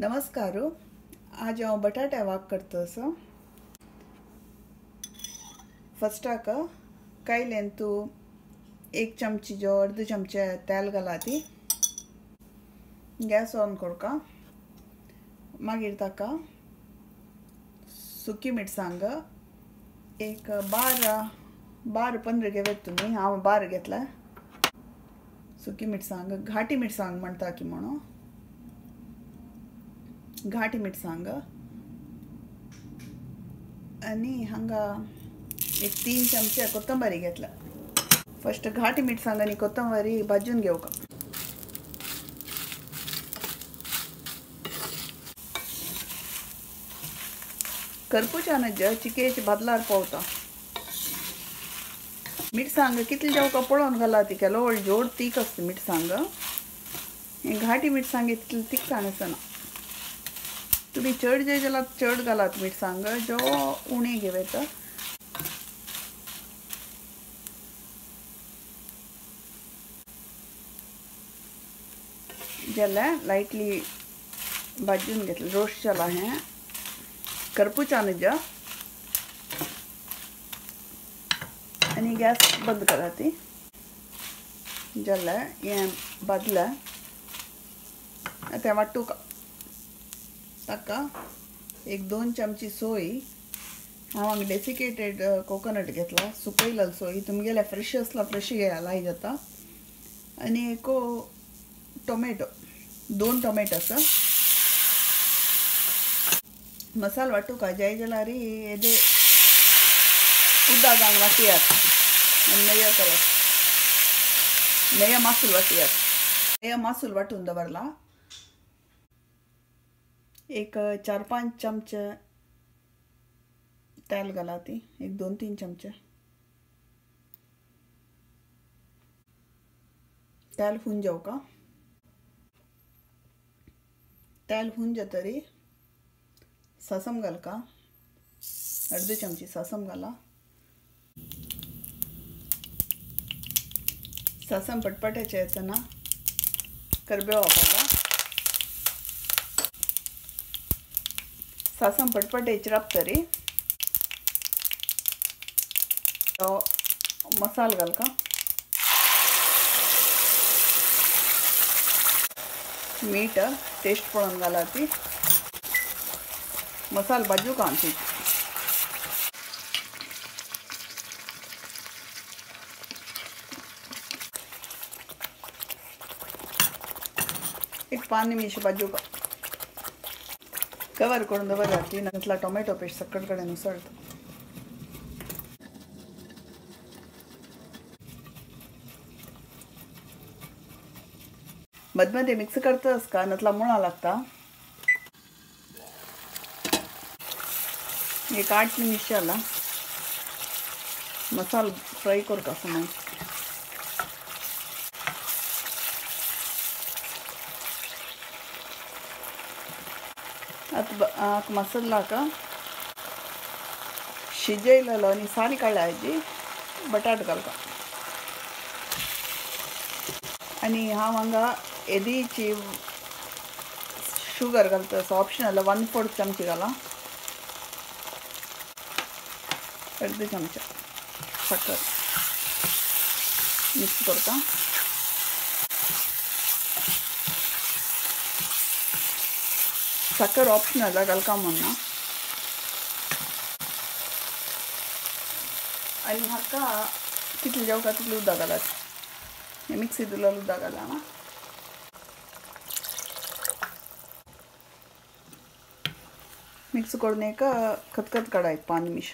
नमस्कार, आज हांव बटाटे वाक करता असो। फर्स्टाक कायलेन तूं एक चमची जो अर्द चमचे तेल घाला ती गॅस ऑन करका। मागीर ताका सुकी मिरसांग एक 12-15 घेवेत तुमी, हांव 12 घेतला। सुकी मिरसांग घाटी मिरसांग म्हणटा की म्हणून घाटी मिरसांग आनी हांगा एक 3 चमचे कोथंबीर घेतला। फर्स्ट घाटी मिरसांग आनी कोथंबीर भाजून घेवका। करपुच्यान चिकेचे बदलार पावता। मिरसांग कितली जेवका पळोवन घाला ती केलो जोड तीख आसता मिरसांग। हे घाटी मिरसांग इतली तिखसाण आसना, तुमी चड जे जाल्यार चड घालात मिरसांग, जो उणे घेवेत। जाल्यार लायटली भाजून घेतलें, रोस्ट जाला हें करपुच्यान ज्या आनी गॅस बंद करा ती। जाल्यार हें भाजलें आतां वांटूका। ताका एक 2 चमची सोय, हांव हांगा डेसिकेटेड कोकोनट घेतला, सुकयलेली सोय, तुमगेले फ्रेश आसला फ्रेश घेया लाय जाता। आनी एक टोमॅटो, 2 टोमॅटो आसा। मसाल वांटूका जाय जाल्यार येदे उदक घालून वांटयात आनी नेय करात, नेय मासूल वांटयात। नेय मासूल वांटून दवरला। एक 4-5 चमचे तेल घाला ती, एक 2-3 चमचे तेल हुन जावका। तेल हुन जातरी सासम घालका, अर्दी चमची सासम घाला। सासम पटपट्याचे येतना करबेव वापरला। सासम पटपटेच राबतरी तो मसाल घालका। मीठ टेस्ट पळोवन घाला ती। मसाल भाजूका आमची। एक 5 निमिष भाजूका। कवर करून दवरला ती, नंतर टोमॅटो पेस्ट सकट कडेन उसळता। मदमध्ये मिक्स करतस का नतला मुळा लागता। एक 8 निमिष जाला मसाल फ्राय करता समज। आतां मसालाक शिजयलेलो आनी साली काडल्या हाजी बटाट घालता। आनी हांव हांगा येदीची शुगर घालता, सो ऑप्शनल 1/4 चमची घाला, अर्द चमचा साकर मिक्स करता। साकर ऑप्शनल घालका म्हणना। आनी हाका कितले जेवका तितलें उदक घालात, मिक्सी दिलेलें उदक घाला। मिक्स करून एक खतखत काडा एक 5 निमिष।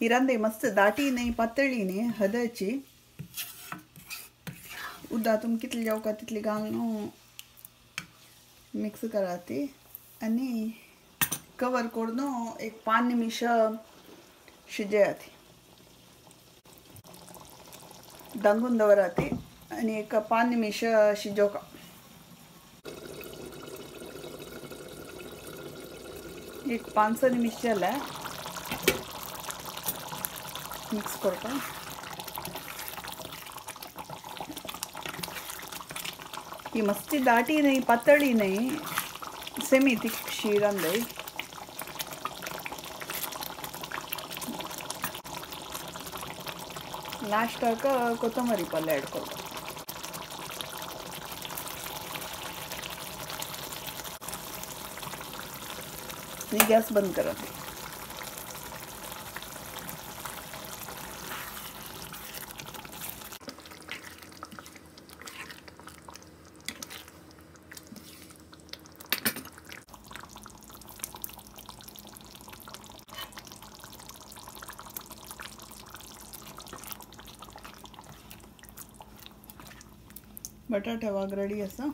ही रांदे मस्त दाटी न्ही पातळी न्ही हदची। उदक तुमी कितले जेवका तितली घालून मिक्स करा ती आनी कवर करून एक 5 निमिष शिजयात, दांगून दवरा ती आनी एक 5 निमिष शिजोवका। एक 5-6 निमिष जाल्यार मिक्स करता। ही मस्ती दाटी नाही, पातळी नाही, सेमी थिक शी रांदय. लास्टाक कोथंबरी पल्ले ॲड करता. आणि गॅस बंद करा. बटाटे वाग रेडी आसा.